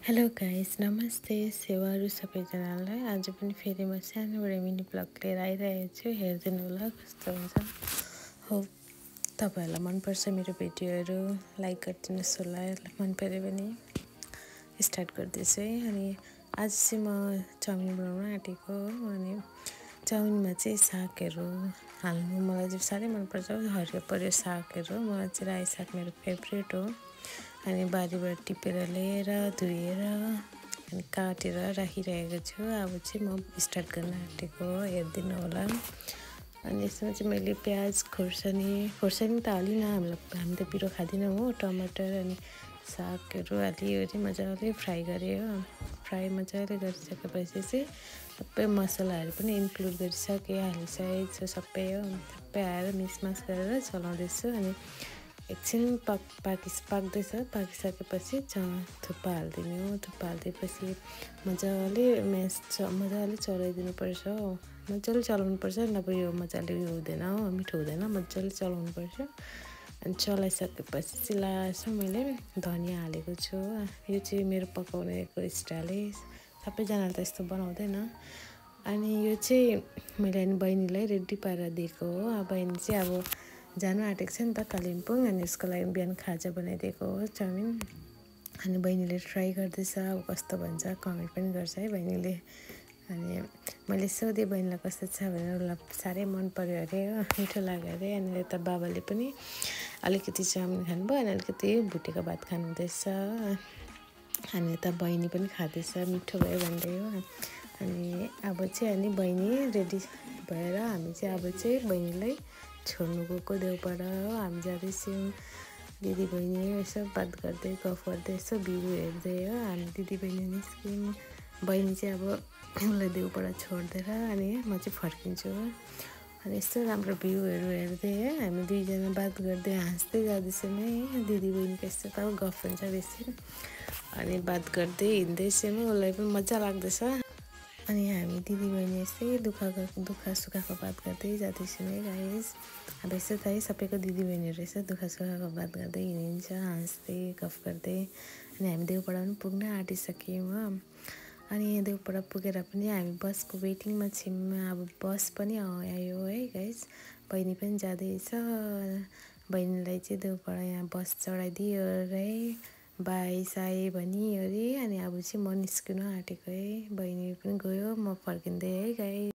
Hello guys, नमस्ते सेवाहरू सबैजनालाई। आज पनि फेरि म सानोबाट मिनी ब्लग लिएर आइरहेको छु। हेरिदिनु होला कस्तो हुन्छ। हो तपाईँहरूलाई मनपर्छ मेरो भिडियोहरू, लाइक गरिदिनुहोस् होला। मन पऱ्यो भने स्टार्ट गर्दैछु है। अनि आज चाहिँ म चाउमिन बनाउन आँटेको हो। अनि चाउमिनमा चाहिँ सागहरू हाल्नु मलाई चाहिँ साह्रै मनपर्छ। हरियो परियो सागहरू, मलाई चाहिँ रायो साग मेरो फेभरेट हो। अनि बारीबाट टिपेर ल्याएर धोएर अनि काटेर राखिरहेको छु। अब चाहिँ म स्टार्ट गर्न आँटेको हो, हेरिदिनु होला। अनि यसमा चाहिँ मैले प्याज खोर्सानी त हालिनँ, हामी त पिरो खाँदैनौँ हो। टमाटर अनि सागहरू हालिओरि मजाले फ्राई गरेँ हो। फ्राई मजाले गरिसकेपछि चाहिँ सबै मसलाहरू पनि इन्क्लुड गरिसकेँ, हालिसकेको छु सबै हो। सबै हालेर मिक्समास गरेर चलाउँदैछु। अनि एकछिन पाकिसकेपछि थुक्पा हालिदिने हो। थुक्पा हालिदिएपछि मजाले चलाइदिनुपर्छ हो। मजाले चलाउनुपर्छ, नभए यो मजाले उयो हुँदैन हो, मिठो हुँदैन। मजाले चलाउनुपर्छ। अनि चलाइसकेपछि चाहिँ लास्टमा मैले धनियाँ हालेको छु हो। यो चाहिँ मेरो पकाउनेको स्टाइल है, सबैजनाले त यस्तो बनाउँदैन। अनि यो चाहिँ मैले अनि बहिनीलाई रेडी पारेर दिएको हो। अब बहिनी चाहिँ अब जानु आँटेको छ नि त कालिम्पोङ। अनि उसको लागि बिहान खाजा बनाइदिएको हो चाउमिन। अनि बहिनीले ट्राई गर्दैछ, अब कस्तो भन्छ कमेन्ट पनि गर्छ है बहिनीले। अनि मैले सोधेँ बहिनीलाई कस्तो छ भनेर, उसलाई साह्रै मन पऱ्यो अरे हो, मिठो लाग्यो अरे। अनि यता बाबाले पनि अलिकति चाउमिन खानुभयो अनि अलिकति भुटेको भात खानुहुँदैछ। अनि यता बहिनी पनि खाँदैछ, मिठो भयो भन्दै हो। अनि अब चाहिँ बहिनी रेडी भएर हामी चाहिँ अब चाहिँ बहिनीलाई छोड्नु गएको देउपाडा हो। हामी जाँदैछौँ दिदी बहिनी यसो बात गर्दै गफ गर्दै यसो भ्यू हेर्दै हो। हामी दिदी बहिनी निस्क्यौँ। बहिनी चाहिँ अब उसलाई देउपाडा छोडिदिएर अनि म चाहिँ फर्किन्छु हो। अनि यस्तो राम्रो भ्यूहरू हेर्दै है हामी दुईजना बात गर्दै हाँस्दै जाँदैछौँ है। दिदी बहिनीको यस्तो त गफ हुन्छ बेसी। अनि बात गर्दै हिँड्दैछौँ, उसलाई पनि मजा लाग्दैछ। अनि हामी दिदी बहिनी यस्तै दुःख सुखको बात गर्दै जाँदैछौँ है गाइस। अब यस्तो त है सबैको दिदी बहिनीहरू यस्तो दुःख सुखको बात गर्दै हिँडिन्छ, हाँस्दै गफ गर्दै। अनि हामी देउपाडा पनि पुग्न आँटिसक्यौँ हो। अनि देउपाडा पुगेर पनि हामी बसको वेटिङमा छौँ। अब बस पनि आयो है गाइस, बहिनी पनि जाँदैछ। बहिनीलाई चाहिँ देउपाडा यहाँ बस चढाइदियो है, बाई साई भनिओरि। अनि अब चाहिँ म निस्किनु आँटेको है, बहिनी पनि गयो, म फर्किँदै है गाइस।